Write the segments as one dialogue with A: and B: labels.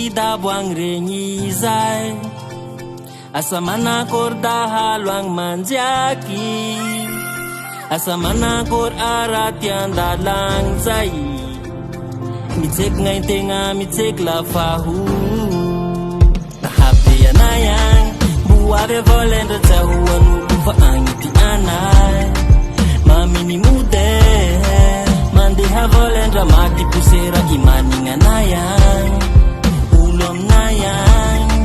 A: Dabo agny regny zay. Asa manakôry dahalo agny manjiaky. Asa manakôry araty andalagny zay. Mitseky gn'ain-tegna mitseky lafaho. Nahabe anay agny, mbo avy avao lendra tsy ahoan'olo fa agny ty anay. Maminy mody e, mandeha avao lendra maty posera imanigna anay agny. Olo aminay agny,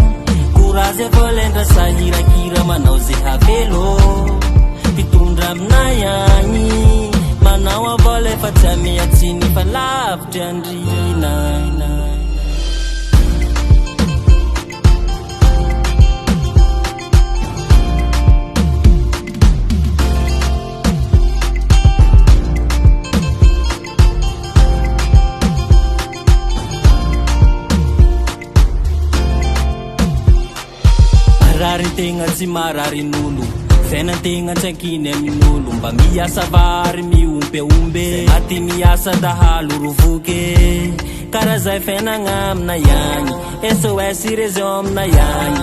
A: korazy avao lendra sahirakira manao ze havelo. Mpitondra aminay agny, manao avao lefa tsy ameatsiny fa lavitry andrina. Marary tegna tsy mararin'olo, fiainan-tegna tsy ankiny amin'olo. Mba miasa vary miompy aomby, maty miasa dahalo rovoky. Karaha zay fiainagna aminay agny, SOS région aminay agny.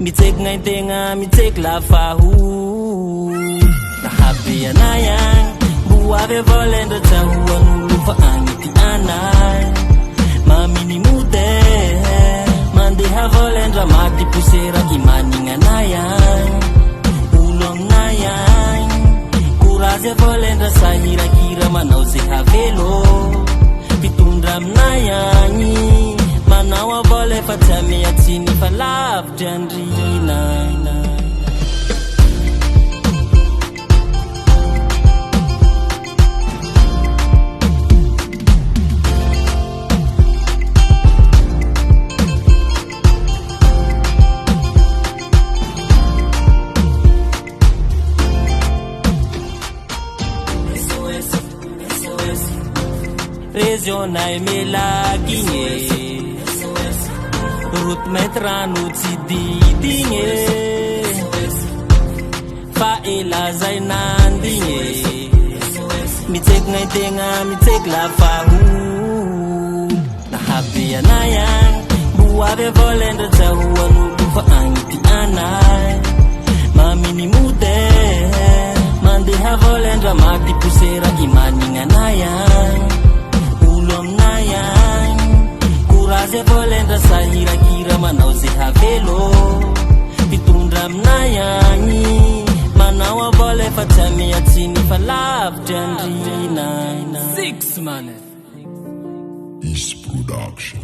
A: Mitseky gn'ain-tegna mitseky lafaho. Nahabe anay agny, mbo avy avao lendra tsy ahoan'olo fa agny ty anay. Maminy mody e, mandeha avao lendra maty posera imanigna anay agny. Olo aminay agny, korazy avao lendra sahirakira manao ze havelo. Mpitondra aminay agny, manao avao lefa tsy ameatsiny fa lavitry andrina. Régionay Melaky igny e, route mainty rano tsy didigny e, fa ela zay nandigny e, mitseky gn'ain-tegna mitseky lafaho. Nahabe anay agny, mbo avy avao lendra tsy ahoan'olo fa agny ty anay. Maminy mody e, mandeha avao lendra maty posera imanigna anay agny. Olo aminay agny, korazy avao lendra sahirakira manao ze havelo. Mpitondra aminay agny, manao avao lefa tsy ameatsiny fa lavitry andrina.
B: Six man.
C: East Production.